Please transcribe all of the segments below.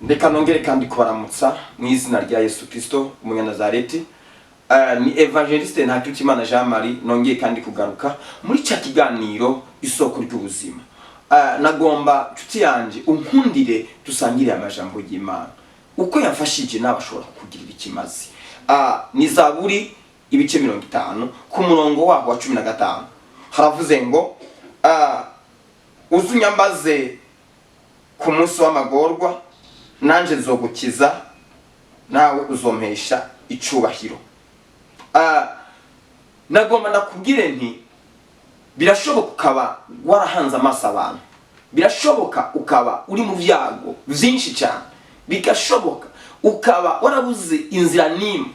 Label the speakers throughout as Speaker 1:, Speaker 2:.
Speaker 1: Reka nongere kandi kubaramutsa mu izina rya Yesu Kristo Umunyanazareti. Ni Evangeliste Ntakirutimana Jean Marie, nongeye kandi kugaruka muri cya kiganiro Isoko ry'Ubuzima. Nagomba, nshuti yanje, unkundire dusangire amajambo y'Imana uko yamfashije, nawe ashobora kukugirira ikimazi. Ni Zaburi ibice 50, ku murongo waho wa 15, haravuze ngo "Uzunyambaze ku munsi w'amagorwa, nanje nzogukiza, nawe uzompesha icubahiro." Nagomba ndakubwire nti birashoboka ukaba warahanze amaso abantu, birashoboka ukaba uri mu byago byinshi cyane, bigashoboka ukaba warabuze inzira n'imwe,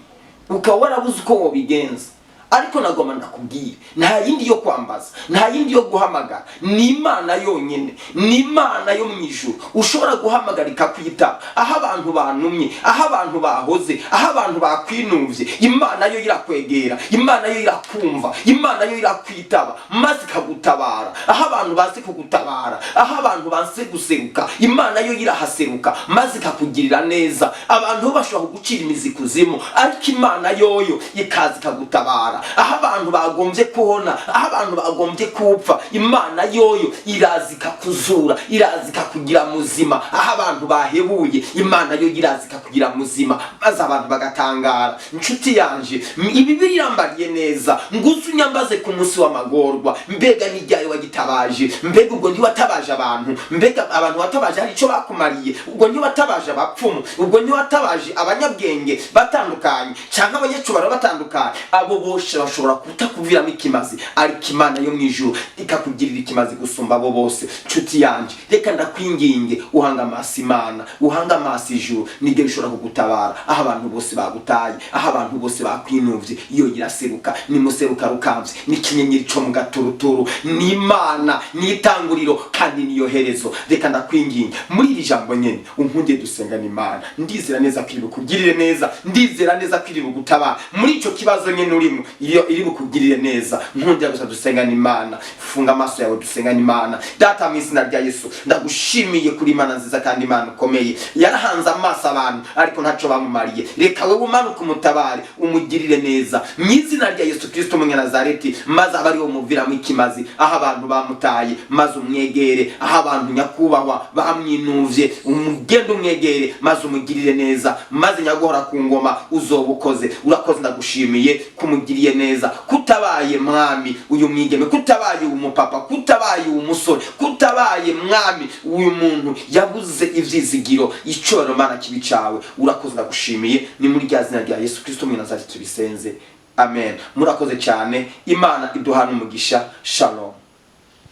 Speaker 1: ukaba warabuze uko wobigenza, ariko nagomba ndakubwire, nta yindi yo kwambaza, nta yindi yo guhamagara, ni Imana yonyine, ni Imana yo mu ijuru ushobora guhamagara ikakwitaba. Aho abantu banumye, aho abantu bahoze, aho abantu bakwinuvye, Imana yo irakwegera, Imana yo irakumva, Imana yo irakwitaba maze ikagutabara. Aho abantu bazi kugutabara, aho abantu banse guseruka, Imana yo irahaseruka maze ikakugirira neza. Abantu bo bashobora kugucira imizi kuzimu, ariko Imana yoyo ikaza ikagutabara. Aho abantu bagombye kubona, aho abantu bagombye kupfa, Imana yoyo iraza ikakuzura, iraza ikakugira muzima. Aho abantu bahebuye, Imana yo iraza ikakugira muzima maze abantu bagatangara. Inshuti yanje, ibi birambariye neza ngo uze unyambaze ku munsi w'amagorwa. Mbega n'ijyayo wagitabaje? Mbega ubwo ntiwatabaje abantu? Mbega abantu watabaje hari icyo bakumariye? Ubwo ntiwatabaje abapfumu? Ubwo ntiwatabaje abanyabwenge batandukanye cyangwa abanyacubaro batandukanye? Abo bose bashobora kutakuviramo ikimazi, ariko Imana yo mu ijuru ikakugirira ikimazi gusumba abo bose. Nshuti yanje, reka ndakwinginge uhanga amaso Imana, uhanga amaso ijuru, nibyo bishobora kugutabara. Aho abantu bose bagutaye, aho abantu bose bakwinuvye, iyo iraseruka. Nimuseruka rukamvye, n'ikinyenyeri co mu gaturuturu, ni Imana, ni itanguriro kandi niyo herezo. Reka ndakwinginga muri iri jambo nyene unkundiye dusengana Imana. Ndizera neza ko iri bukugirire neza, ndizera neza ko iri bugutabara muri ico kibazo nyene urimo, iyo iri bukugirire neza. Nkundira gusa dusengana Imana. Funga amaso yawe, dusengana Imana. Data, mu izina rya Yesu, ndagushimiye kuri Imana nziza kandi Imana ukomeye. Yarahanze amaso abantu ariko ntaco bamumariye. Reka wewe umanuke, umutabare, umugirire neza mu izina rya Yesu Kristo Umunyanazareti, maze abe ariwo muviramo ikimazi aho abantu bamutaye, maze umwegere aho abantu, nyakubahwa, bamwinuvye, umugende umwegere maze umugirire neza, maze nyaguhora ku ngoma uzoba ukoze. Urakoze, ndagushimiye kumugiriye neza, kutabaye, Mwami, uyu mwigeme, kutabaye uyu mupapa, kutabaye uyu musore, kutabaye, Mwami, uyu muntu yabuze ivyizigiro. Icoro Mana kibi cawe. Urakoze, ndagushimiye. Ni muri rya zina rya Yesu Kristo Umunyanazareti tubisenze, amen. Murakoze cyane, Imana iduhana umugisha. Shalom.